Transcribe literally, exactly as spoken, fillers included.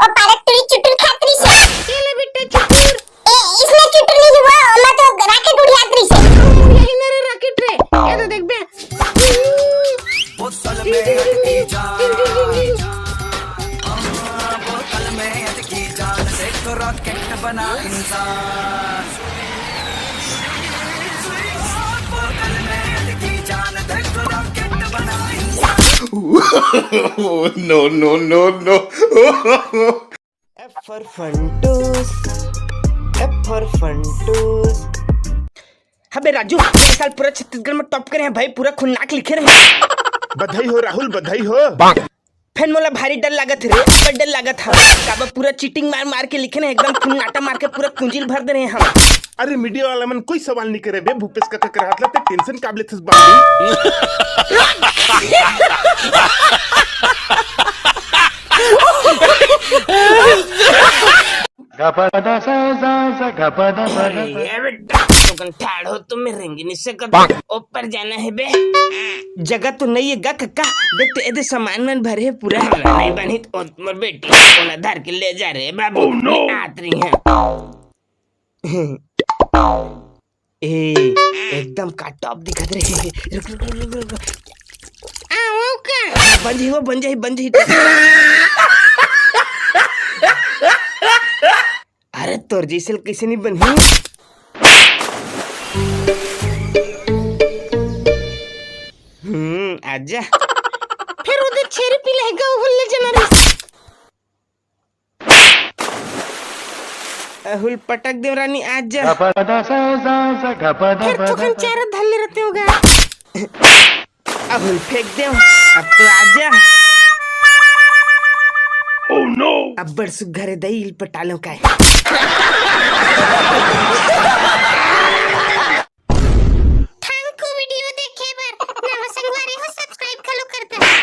ओ पालक टूरी चुटुर खात रहिसे। ए ले बेटा चुटुर। ए, इसमें चुटुर नहीं हुआ, मैं तो राकेट उड़ियात रहिसे। यही मेरे राकेट रे। ये तो देख बे। बोतल में अटकी जान। हाँ, बोतल में अटकी जान। देखो रॉकेट बना इंसान। बोतल में अटकी जान। देखो रॉकेट बना इंसान। Oh, no, no, no, no. F for Funtoos, F for Funtoos. अबे राजू, ये साल पूरा छत्तीसगढ़ में टॉप करे हैं भाई, पूरा खुन्नाक लिखे रहे। बधाई हो राहुल, बधाई हो। फेन मोला भारी डर लागत हे रे, बड़ डर लागत हे। काबर पूरा चीटिंग मार मार के लिखे रहे, एकदम खुन्नाटा मार के पूरा कुंजील भर दे रहे हैं हम। अरे मीडिया वाला मन कोई सवाल नहीं करे बे, भूपेश काका के रहत ला ते टेंशन काबले थस बाबू। अरे ये बेटा, तो कन ठाड़ हो तो मैं रेंग नहीं सकत। ऊपर जाना है बे। जगह तो नहीं है गा कक्का, देख तो एदे सामान मन भरे है पूरा। नहीं बनी तो मोर बेटी ओला धर के ले जा रे बाबू। Oh, no! मैं आत रही है। ए, एकदम का टॉप दिखत रहे। रुक, रुक, रुक, रुक, रुक। आ, वो का? बन जाई, वो बन जाई, बन जाई। अरे, तोर जैसे कैसे नहीं बनही? हम्म, आजा। फिर उधर छेरी पीला है, गऊ हुल्ले जना रे। अहुल पटक देव रानी, आजा। फिर तो खन चारा धर ले रहते होगा। अहुल फेंक देव, अब तो आजा। Oh, no! अब बड़ सुग्घर है दई, इल पटालो का है।